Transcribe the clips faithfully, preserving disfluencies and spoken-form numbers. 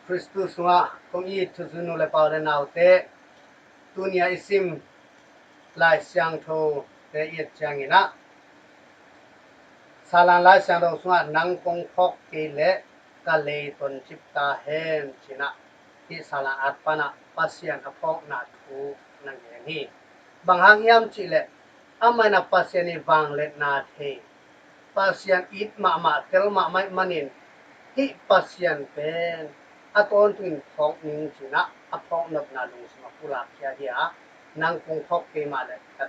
Khristu sungah kong it thuzui nu le pa u le naute, tuni a i sim Lai Siangtho te i et ciangin ah, Salan Lai Siangtho sungah nang kong phawk kei leh ka lei toncip ta hen ci-in ah, hih Salan at pan ah Pasian a phawkna thu na ngen hi. Bang hang hiam cih leh, amah in ah Pasian ii vangliatna thei, Pasian it mahmah, tel mahmah ahih manin, hih Pasian pen a tawntungin phawk ning ci-in ah a phawknopna lungsim a pulak khia hi a, nang kong phawk kei mah leh ka,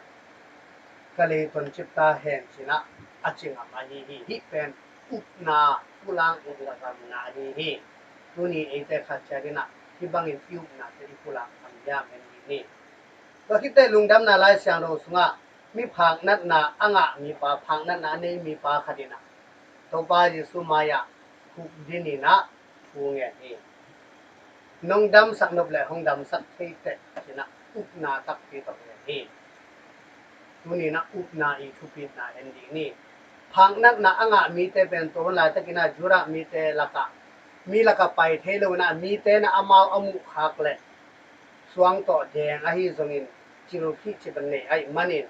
ka lei toncip ta hen ci-in ah a ci ngam ahi hi. Hih pen upna pulak ngamna ahi hi. Tuni eite khat ciat in ah hih bangin i upnate i pulak ngam hiam en dih ni. Tua khit teh Lungdamna Lai Siangtho sungah mi phaknatna a ngah mipa, phaknatna a nei mipa khat in ah Topa Jesu mai-ah khukdin in ah thu ngen hi. Nong damsak nop leh hong damsak thei teh ci-in ah upna takpi tawh ngen hi. Tuni in ah upna ii thupitna en dih ni. Phaknatna a ngah mite pen tua hun laitakin ah Judah mite lakah, mi lakah pai thei lo in ah, mite in ah amau a muh khak leh suang tawh deng ahi zongin cil khih cih bang nei ahih manin,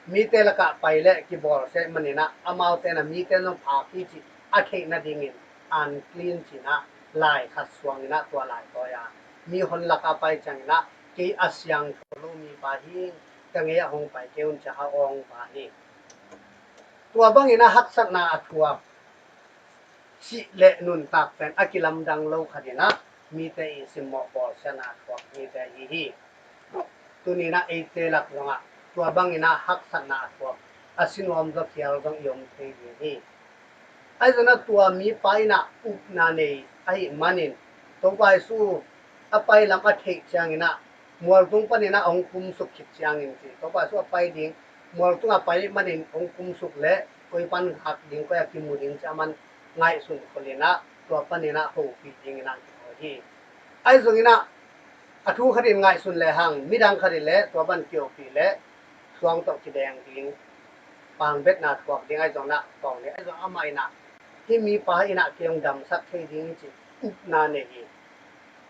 mite lakah pai leh kibawlsia ahih manin ah, amaute in ah mite in zong phak hi cih a theih nadingin unclean ci-in ah lai khat suang in ah tua lai tawi a, mi hon lakah pai ciangin ah, kei a siangtho lo mipa hi ing, ka gei-ah hong pai kei un ci-a a awng pah hi. Tua bangin ah haksatna a thuak, sih leh nuntak pen a kilamdang lo khat in ah mite ii simmawh bawlsiatna a thuak mite ahi hi. Tuni in ah eite lak zongah tua bangin ah haksatna a thuak, a sinuam zaw khial zong i om thei ding hi. Ahi zongin ah tua mipa in ah upna nei ahih manin, Topa Jesu a pai lam a theih ciangin ah, mualtung panin ah hong kumsuk khit ciangin ci, Topa Jesu a pai ding, mualtung a pai manin hong kumsuk leh koi pan khak ding, koi-ah kimu ding ci-a aman ngaihsun khol in ah, tua panin ah hopih dingin ah kikhawl hi. Ahi zongin ah a thu khat in ngaihsun lehang, midang khat in leh tua pan kihopih leh suang tawh kideng ding, pangbetna thuak ding ahi zongin ah tawng ding. Ahi zongin amah in ah, hih mipa in ah kei hong damsak thei ding hi cih upna nei hi.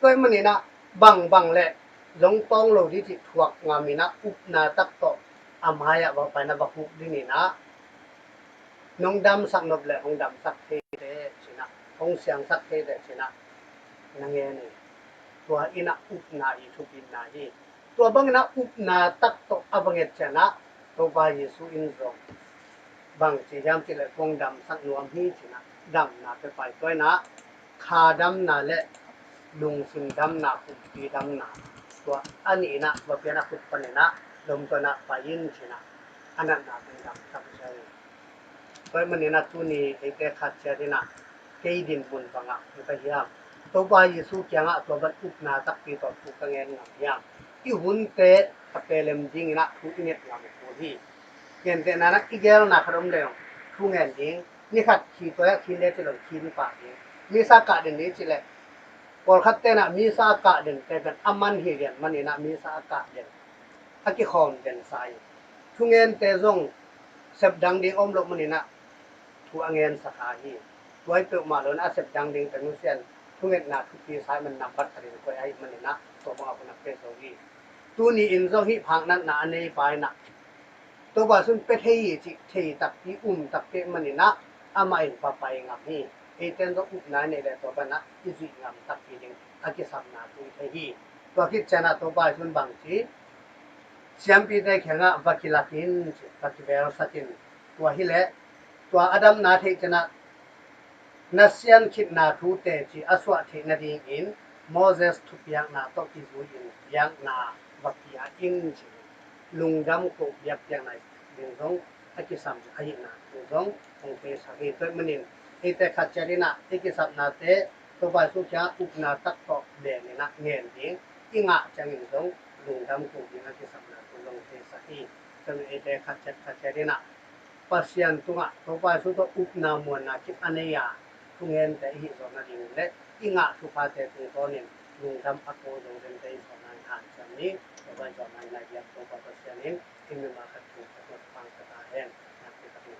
Tua ahih manin ah bangbang leh zong tawng lo ding cih thuak ngam in ah, upna tak tawh a mai-ah va pai in ah va khukdin in ah, nong damsak nop leh hong damsak thei teh ci-in ah, hong siangsak thei teh ci-in ah na ngen hi. Tua in ah upna ii thupitna hi. Tua bangin ah upna tak tawh a va nget ciangin ah Topa Jesu in zong bang ci hiam cih leh, kong damsak nuam hi ci-in ah damna pia pah hi. Tua in ah kha damna leh lungsim damna, kumpi damna, tua a nih in ah va pia in ah, khut panin ah lomtuan ah pai in ci-in ah a natna teng damsak hi. Tua ahih manin ah tuni eite khat ciat in ah kei dinmun bangah hong ka hiam? Topa Jesu kiangah tua bang upna takpi tawh thu ka ngen ngam hiam? I hunte a pelem dingin ah thu i nget ngam kul hi. Gentehna in ah i geelna khat om leh zong, thu ngen ding, ni khat khi tawi-ah khin le ci lo, khin pah ding. Missa kah den ni ci leh, pawlkhatte in ah missa a kah dente pen a man hi lian manin ah missa a kah den, a kikhawm den sa hi. Thungente zong sep dang ding om loh manin ah thu a ngensa kha hi. Tua hi peuhmah lo in a sep dang ding pen nusia in thungetna thupi sa ahih man nambat khat in koih ahih manin ah tua bangah hun a pia zo hi. Tuni in zong hih phaknatna a neipa in ah Topa Jesu in pia thei hi cih thei takpi, um takpi ahih manin ah amah in va pai ngam hi. Eite in zong upna i neih leh tua bangin ah i zuih ngam takpi ding a kisapna thu i thei hi. Tua khit ciangin ah Topa Jesu in bang ci, siampite kiangah va kilak in ci, va kibelsak in. Tua hi leh tua a damna theih ciangin ah na sian khitna thu teci a suah theih nadingin Moses thupiakna tawh kizui-in biakna va pia in ci. Lungdam koh biakpiakna ding zong a kisam ahihna thu zong hong theisak hi. Tua ahih manin eite khat ciat in ah i kisapnate Topa Jesu kiangah upna tak tawh len in ah ngen ding, i ngah ciangin zong lungdam koh ding a kisapna thu zong theisak hi. Tua ahih manin eite khat ciat khat ciat in ah Pasian tungah Topa Jesu tawh upna muanna kip a nei a, thungente i hih zawh nading leh i ngah thuphate tungtawnin lungdam a ko zo dente i zawhna in hanciam ni. Topa i zawhna in lai diak Topa Pasian in i mimal khat thu khat pangsa ta hen. Nakpi takin